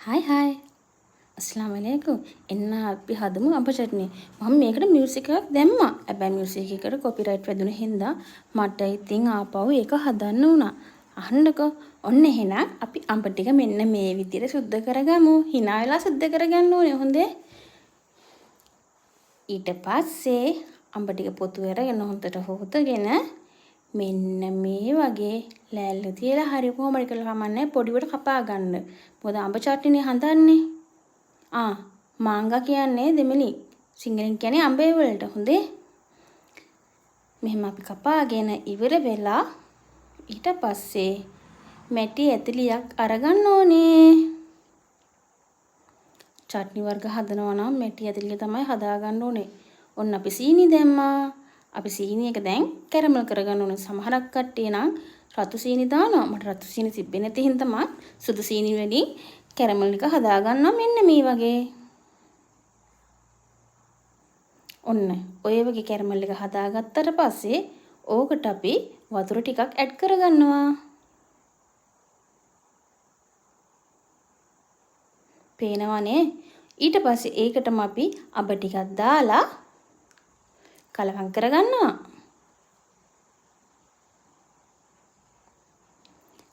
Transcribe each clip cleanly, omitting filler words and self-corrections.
Hi hi, අස්ලාම් අලයිකුම්. එන්න අපි හදමු අඹ චට්නි. මම මේකට මියුසික් එකක් දැම්මා. හැබැයි මියුසික් එකට කොපිරයිට් වැදුන හින්දා මට ඉතින් ආපහු ඒක හදන්න වුණා. අහන්නකෝ. ඔන්න එහෙනම් අපි අඹ ටික මෙන්න මේ විදිහට සුද්ධ කරගමු. හිනා වෙලා සුද්ධ කරගන්න ඕනේ හොඳේ. ඊට පස්සේ අඹ ටික පොතු අරගෙන හොඳට හොදගෙන මෙන්න මේ වගේ ලෑල්ල තියලා හරි කොහොම හරි කරලා කමන්නේ පොඩිවට කපා ගන්න. මොකද අඹ චට්නිනේ හදන්නේ. මාංගා කියන්නේ දෙමළි. සිංහලෙන් කියන්නේ අඹේ වලට. හොඳේ. මෙහෙම අපි කපාගෙන ඉවර වෙලා ඊට පස්සේ මැටි ඇතිලියක් අරගන්න ඕනේ. චට්නි වර්ග හදනවා නම් මැටි ඇතිලිය තමයි හදාගන්න ඕනේ. ඔන්න අපි සීනි දැම්මා. අපි සීනි එක දැන් කැරමල් කරගන්න ඕනේ. සමහරක් කට්ටිය නම් රතු සීනි දානවා. මට රතු සීනි තිබ්බේ නැති හින්දා මං සුදු සීනි වලින් කැරමල් එක හදාගන්නවා මෙන්න මේ වගේ. ඔන්න ඔය වගේ කැරමල් එක හදාගත්තට පස්සේ ඕකට අපි වතුර ටිකක් ඇඩ් කරගන්නවා. පේනවනේ. ඊට පස්සේ ඒකටම අපි අබ ටිකක් දාලා කලවම් කරගන්නවා.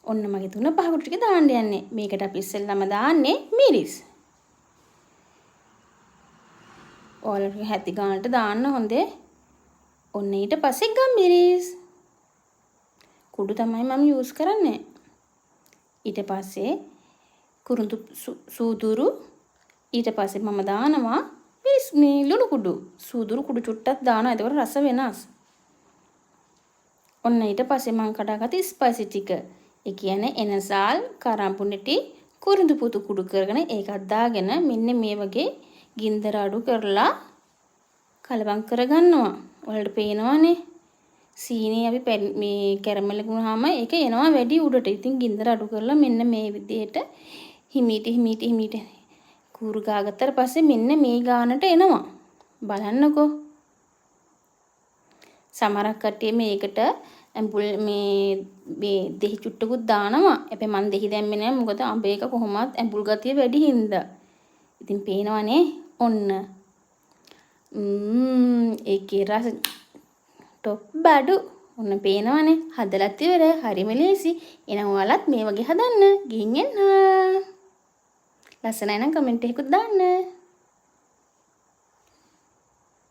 ඔන්න මගේ තුන පහ කුඩු ටික දාන්න යන්නේ. මේකට අපි ඉස්සෙල්ලාම දාන්නේ මිරිස්. ඔයාලට හැති ගානට දාන්න හොඳේ. ඔන්න ඊට පස්සේ ගම් මිරිස්. කුඩු තමයි මම යූස් කරන්නේ. ඊට පස්සේ කුරුඳු සූදුරු, ඊට පස්සේ මම දානවා මිරිස් මේ ලුණු කුඩු. සූදුරු කුඩු චුට්ටක් දානවා. එතකොට රස වෙනස්. ඔන්න ඊට පස්සේ මං කඩාගත්ත ස්පයිසි ටික. ඒ කියන්නේ එනසාල්, කරම්පුනෙටි, කුරුඳු පුතු කුඩු කරගෙන ඒකත් දාගෙන මෙන්න මේ වගේ ගින්දර අඩු කරලා කලවම් කරගන්නවා. ඔයාලට පේනවනේ. සීනි අපි මේ කැරමල් එක වුණාම ඒක එනවා වැඩි උඩට. ඉතින් ගින්දර අඩු කරලා මෙන්න මේ විදිහට හිමීට හිමීට හිමීට කූරු ගාගත්තට පස්සේ මෙන්න මේ ගානට එනවා. බලන්නකෝ. සමහරක් කට්ටිය මේකට ඇඹුල් මේ දෙහි චුට්ටකුත් දානවා. හැබැයි මං දෙහි දැම්මේ නෑ. මොකද අඹ එක කොහොමත් ඇඹුල් ගතිය වැඩි හින්දා. ඉතින් පේනවනේ. ඔන්න. ඒකේ රස ටොප් බඩු. ඔන්න පේනවනේ. හදලත් ඉවරයි. හරිම ලේසි. එහෙනම් ඔයාලත් මේ වගේ හදන්න. ගිහින් එන්න. ලස්සනයි නම් කමෙන්ට් එකකුත් දාන්න.